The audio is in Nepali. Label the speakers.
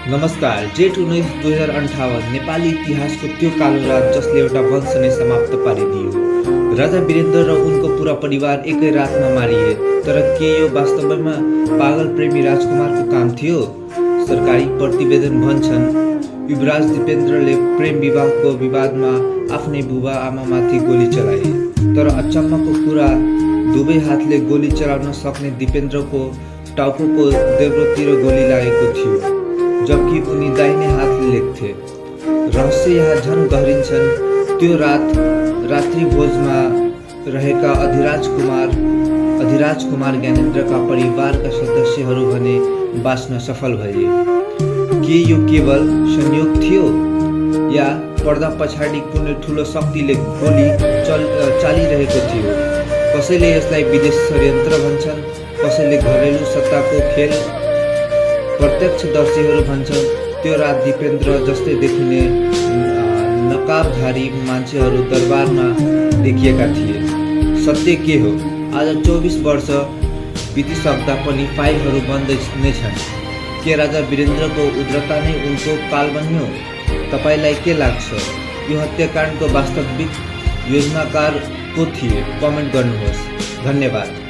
Speaker 1: नमस्कार। जेठ 19 2058 नेपाली इतिहासको त्यो कालो रात जसले एउटा वंश नै समाप्त पारिदियो। राजा वीरेन्द्र र उनको पुरा परिवार एकै रातमा मारिए। तर के यो वास्तवमा पागल प्रेमी राजकुमारको काम थियो? सरकारी प्रतिवेदन भन्छन् युवराज दिपेन्द्रले प्रेम विवाहको विवादमा आफ्नै बुबा आमामाथि गोली चलाए। तर अचम्मको कुरा, दुवै हातले गोली चलाउन सक्ने दिपेन्द्रको टाउकोको देब्रोतिर गोली लागेको थियो, जबकि उनी दाहिने हातले लेख्थे। रहस्य यहाँ झन गहरिन्छन्। त्यो रात्रि भोजमा रहेका अधिराज कुमार ज्ञानेन्द्रका परिवारका सदस्यहरू भने बाँच्न सफल भए। के यो केवल संयोग थियो या पर्दा पछाडि कुनै ठुलो शक्तिले गोली चालिरहेको थियो? कसैले यसलाई विदेश षड्यन्त्र भन्छन्, कसैले घरेलु सत्ताको खेल। प्रत्यक्षदर्शीहरू भन्छन् त्यो रात दिपेन्द्र जस्तै देखिने नकाबधारी मान्छेहरू दरबारमा देखिएका थिए। सत्य के हो? आज 24 वर्ष बितिसक्दा पनि फाइलहरू बन्द नै छन्। के राजा वीरेन्द्रको उग्रता नै उनको काल बन्यो? तपाईलाई के लाग्छ? यो हत्याकाण्डको वास्तविक योजनाकार को थिए? कमेन्ट गर्नुहोस्। धन्यवाद।